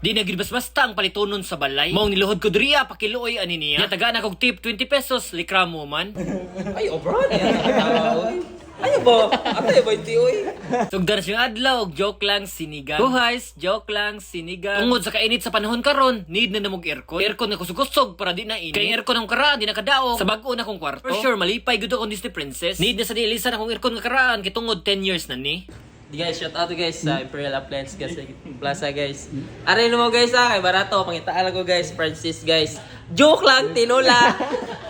Di na gyud basta ang palitonon sa balay. Maong niluhod ko diriya pakiluoy ani niya. Nya tagaan akong tip 20 pesos likramo man. Ay, obra niya. Ay ba? Atay ba iti oy? Sugdan siya adlaw og joke lang sinigang. Buhays, joke lang sinigang. Tungod sa kainit sa panahon karon, need na namog aircon. Aircon nga kusog-kusog para di na init. Kay aircon ang karaan di na kadaog sa bag-o na kong kwarto. For sure malipay gud akong Disney princess. Need na sa diilisan akong aircon nga karaan kay tungod 10 years na ni. Di guys, shout out guys sa Imperial Appliance guys, Plaza guys. Aray mo guys ah, kay barato pangitaan ko guys, Francis guys. Joke lang tinola.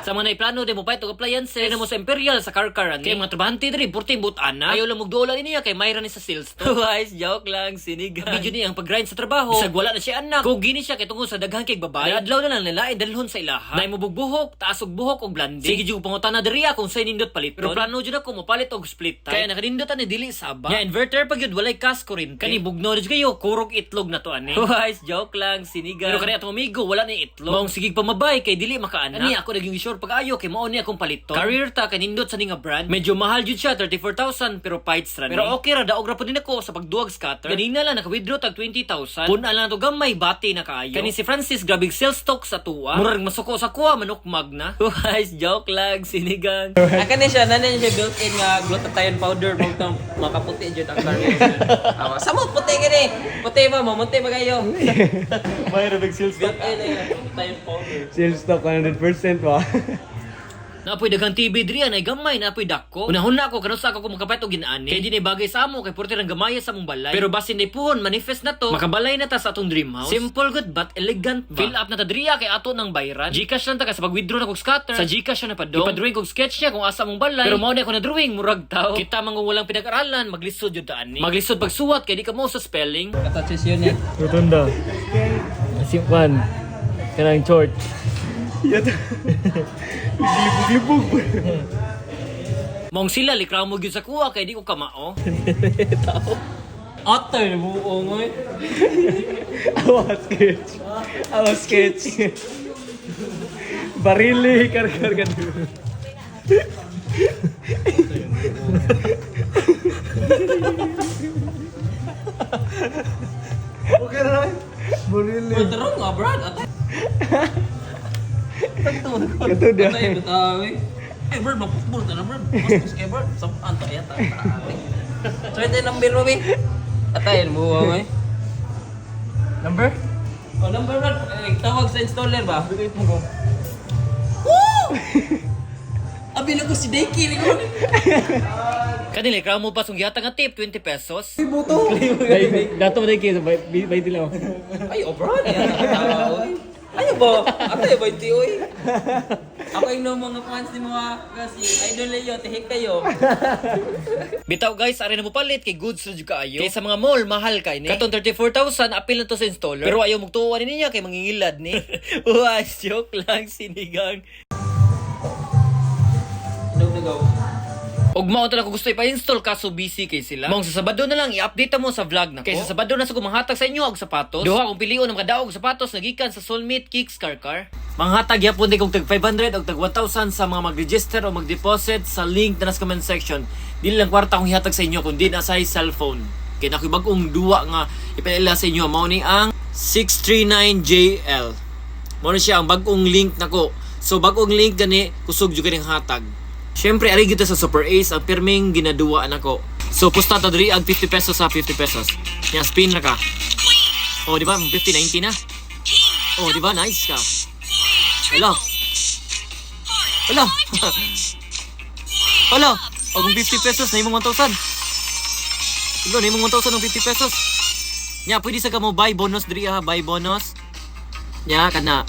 Sa mga naiplano di mo pa og appliances, kay mo sa Imperial sa Karkaran. Kay mga trabahante diri purting but-ana. Ayaw lang mugduola niya kay mayra ni sa sales to. Guys, joke lang sinigang. Video niya ang pag-grind sa trabaho. Bisag wala na siya anak. Kugi ni siya kay tungod sa daghan kay babae. Adlaw na lang nila dalhon sa ilaha. Nay mo bugbuhok, taas og buhok og blandi. Sige jud pangutana diri kung say nindot palit. Pero plano jud ako mopalit og split type. Kaya nakanindot ani dili saba. Nya inverter pag yun walay kas kuryente. Kani bugno rin kayo kurog itlog na to ani. Guys, joke lang sinigang. Pero kani atong amigo wala ni itlog. Maong sige pamabay kay dili makaana. Ani ako naging sure pag-ayo kay mao ni akong paliton. Career ta kay nindot sa ni nga brand. Medyo mahal jud siya 34,000 pero fights ra ni. Pero okay ra daog ra pud din ako sa pagduwag scatter. Ganina lang naka-withdraw tag 20,000. Pun-an lang to gamay bati na kaayo. Kani si Francis grabe sales talk sa tuwa. Murag masuko sa kuha manok magna. Guys, joke lang sinigang. Aka ni siya, nanan siya built-in nga glutathione powder mo tong makaputi jud ang car. Awa, samo puti gani. Puti ba mo, munti ba kayo? May big sales talk. Built-in na yung glutathione powder. Sales talk 100% ba? Napoy daghang TV diri ay gamay napoy dako. Unahon na ako kanusa ako kung makapait og ginaani. Kay di na bagay sa amo kay purti rang gamaya sa among balay. Pero basin day puhon manifest na to. Makabalay na ta sa atong dream house. Simple good but elegant ba. Fill up na ta diri kay ato nang bayran. GCash lang ta kay sa pag-withdraw na kog scatter. Sa GCash na padong. Ipa-drawing kog sketch niya kung asa among balay. Pero mao na ako na drawing murag taw. Kita man kung walang pinag-aralan maglisod jud ta ani. Maglisod pagsuwat kay di ka mo sa spelling. Katouches yun eh. Rotunda. Simpan. Kanang church. Yata. Libog-libog. Maong sila likramo gyud sa kuha kay di ko kamao. Atay, buong oy. Awa sketch. Awa sketch. Barili karkar ka. Okay na lang. Barili. Tarong nga brad, atay. Kato dia. Atay bitaw eh. Eh brad, mapukbol ta na brad. Mas kay brad, sa anto yata. Try tayo number mo eh. Atay, buong oy. Number? Oh, number brad. Eh, tawag sa installer ba? Bigay mo ko. Woo! Abi na ko si Deki. Kani likramo pa sung gihatag nga tip 20 pesos. Dato mo kayo sa bay dilaw. Ay, oh brad. Ay ba? Atay ba iti oy? Ako yung no mga fans ni mga kasi idol niyo, tihik kayo. Bitaw guys, ari na mo palit kay goods ra jud kaayo. Kay sa mga mall mahal kay ni. Katong 34,000 apil na to sa installer. Pero ayaw mugtuo ani niya kay mangingilad ni. Uwas, joke lang sinigang. Nagaw. Og mao talaga gusto ipa-install kaso busy kay sila. Maong sa Sabado na lang i-update mo sa vlog nako. Kay sa Sabado na sa manghatag sa inyo og sapatos. Duha akong pilion ang makadaog og sapatos nagikan sa Soulmate Kicks Car Car. Manghatag yapon din kog tag 500 og tag 1,000 sa mga mag-register o mag-deposit sa link na nasa comment section. Dili lang kwarta akong ihatag sa inyo kundi na sa cellphone. Kay nakoy bag-ong duwa nga ipaila sa inyo mao ni ang 639JL. Mao na siya ang bag-ong link nako. So bag-ong link gani kusog jud kaning hatag. Syempre ari gyud ta sa Super Ace ang pirming ginaduwa nako. So pusta ta diri ang 50 pesos sa 50 pesos. Nya spin ra ka. Oh, di ba? 50 90 na. Oh, di ba? Nice ka. Ala. Ala. Ala. O kung 50 pesos na imong 1,000. Ilo, na imong 1,000 ng 50 pesos. Nya, pwede sa ka mo buy bonus diri ha, buy bonus. Nya, kana.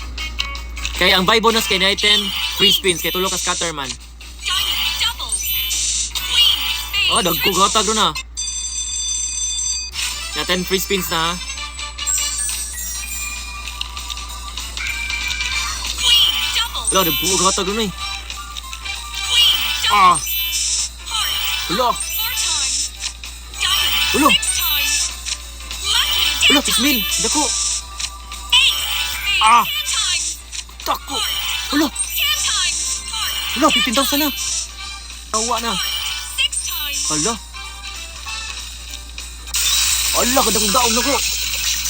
Kay ang buy bonus kay na 10 free spins kay tulo ka scatter man. Diamond double. Queen spade. Oh, dagko gatag na. Na 10 free spins na ha. Queen double. Wala, dagko gatag na eh. Queen double. Ah, Heart. wala. Four times. Diamond Ulo. six times. Lucky Wala, ten 6 mil. times. Dako. Ace spade Ah. 10 times. Dako. Wala, 10 times. Heart. wala, 15,000 na. Tawa na. Six times. Hala. Ala, kadang daog na ko.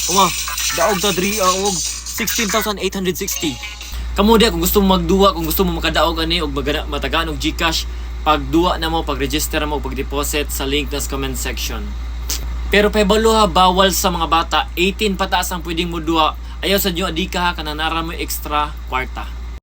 Uma, daog ta diri og 16,860. Kamo diha kung gusto mo magduwa, kung gusto mo makadaog ani og matagaan og GCash, pagduwa na mo, pag-register na mo, pag-deposit sa link na sa comment section. Pero pahibalo ha, bawal sa mga bata, 18 pataas ang pwedeng mo duwa. Ayaw sa inyo adika ha, kanang nara mo extra kwarta.